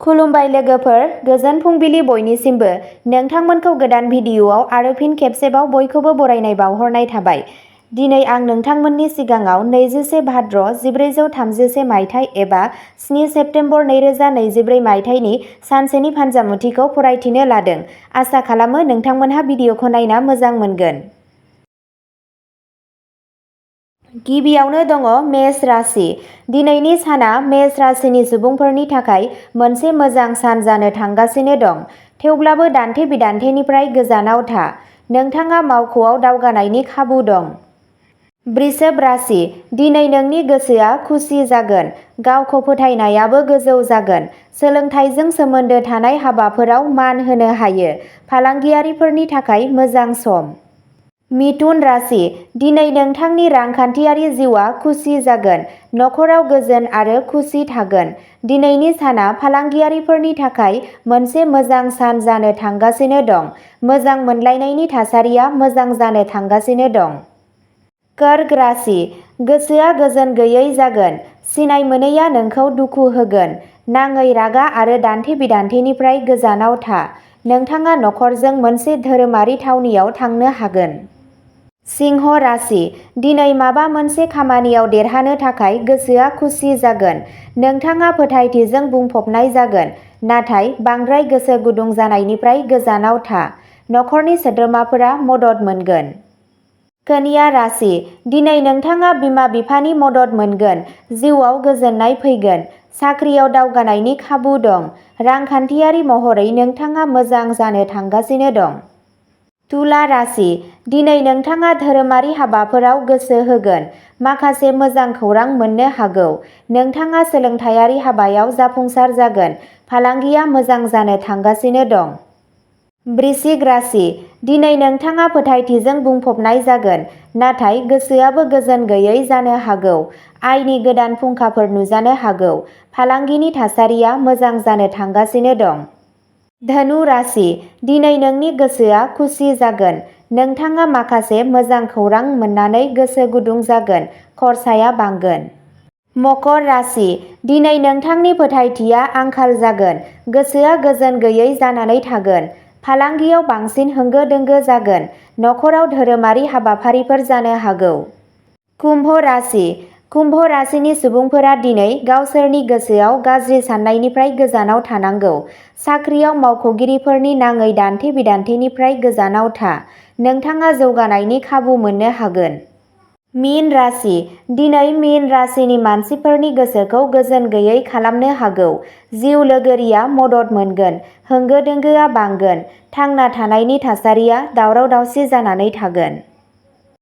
खुलुमबाय लोगोफोर, गोजोन फुंबिलि बयनिसिमबो। नोंथांमोनखौ गोदान भिडिअ'आव आरो फिन खेबसेबाव बयखौबो बरायनाय बावहरनाय थाबाय। दिनै आं नोंथांमोननि सिगाङाव 21 भाद्र 1431 मायथाइ एबा 7 सेप्तेम्बर 2024 मायथाइनि सानसेनि फान्जामुथिखौ फरायथिनो लादों। आसा खालामो नोंथांमोनहा भिडिअ'खौ नायना मोजां मोनगोन। गिबियावनो दङ मेष राशि। दिनैनि साना मेष राशिनि सुबुंफोरनि थाखाय मोनसे मोजां सान जानो थांगासिनो दं। थेवब्लाबो दान्थे-बिदान्थेनिफ्राय गोजानाव था। नोंथाङा मावख'आव दावगानायनि खाबु दं। वृषभ राशि। दिनै नोंनि गोसोआ खुसि जागोन। गावखौ फोथायनायाबो गोजौ जागोन। सोलोंथाइजों सोमोन्दो थानाय हाबाफोराव मान होनो हायो। फालांगियारिफोरनि थाखाय मोजां सम। मिथुन राशि। दिनै नोंथांनि रांखान्थियारि जिउआ खुसि जागोन। नखराव गोजोन आरो खुसि थागोन। दिनैनि साना फालांगियारिफोरनि थाखाय मोनसे मोजां सान जानो थांगासिनो दं। मोजां मोनलायनायनि थासारिया मोजां जानो थांगासिनो दं। कर्क राशि। गोसोआ गोजोन गैयै जागोन। सिनाय मोनैया नोंखौ दुखु होगोन। नाङै रागा आरो दान्थे-बिदान्थेनिफ्राय गोजानाव था। नोंथाङा नखरजों मोनसे धोरोमारि थावनियाव थांनो हागोन। सिंह राशि। दिनै माबा मोनसे खामानियाव देरहानो थाखाय गोसोआ खुसि जागोन। नोंथाङा फोथायथिजों बुंफबनाय जागोन। नाथाय बांद्राय गोसो गुदुं जानायनिफ्राय गोजानाव था। नखरनि सोद्रोमाफोरा मदद मोनगोन। कन्या राशि। दिनै नोंथाङा बिमा-बिफानि मदद मोनगोन। जिउआव गोजोननाय फैगोन। साख्रियाव दावगानायनि खाबु दं। रांखान्थियारि महरै नोंथाङा मोजां जानो थांगासिनो दं। तुला राशि। दिनै नोंथाङा धोरोमारि हाबाफोराव गोसो होगोन। माखासे मोजां खौरां मोननो हागौ। नोंथाङा सोलोंथायारि हाबायाव जाफुंसार जागोन। फालांगिया मोजां जानो थांगासिनो दं। वृश्चिक राशि। दिनै नोंथाङा फोथायथिजों बुंफबनाय जागोन। नाथाय गोसोआबो गोजोन गैयै जानो हागौ। आयनि गोदान फुंखाफोर नुजानो हागौ। फालांगिनि थासारिया मोजां जानो थांगासिनो दं। धनु राशि। दिनै नोंनि गोसोआ खुसि जागोन। नोंथाङा माखासे मोजां खौरां मोननानै गोसो गुदुं जागोन। खरसाया बांगोन। मकर राशि। दिनै नोंथांनि फोथायथिया आंखाल जागोन। गोसोआ गोजोन गैयै जानानै थागोन। फालांगियाव बांसिन होंगो-दोंगो जागोन। नखराव धोरोमारि हाबाफारिफोर जानो हागौ। कुम्भ राशि। कुम्भ राशिनि सुबुंफोरा दिनै गावसोरनि गोसोआव गाज्रि साननायनिफ्राय गोजानाव थानांगौ। साख्रियाव मावख'गिरिफोरनि नाङै दान्थे-बिदान्थेनिफ्राय गोजानाव था। नोंथाङा जौगानायनि खाबु मोननो हागोन। मीन राशि। दिनै मीन राशिनि मानसिफोरनि गोसोखौ गोजोन गैयै खालामनो हागौ। जिउ लोगोरिया मदद मोनगोन। होंगो-दोंगोआ बांगोन। थांना थानायनि थासारिया दावराव-दावसि जानानै थागोन।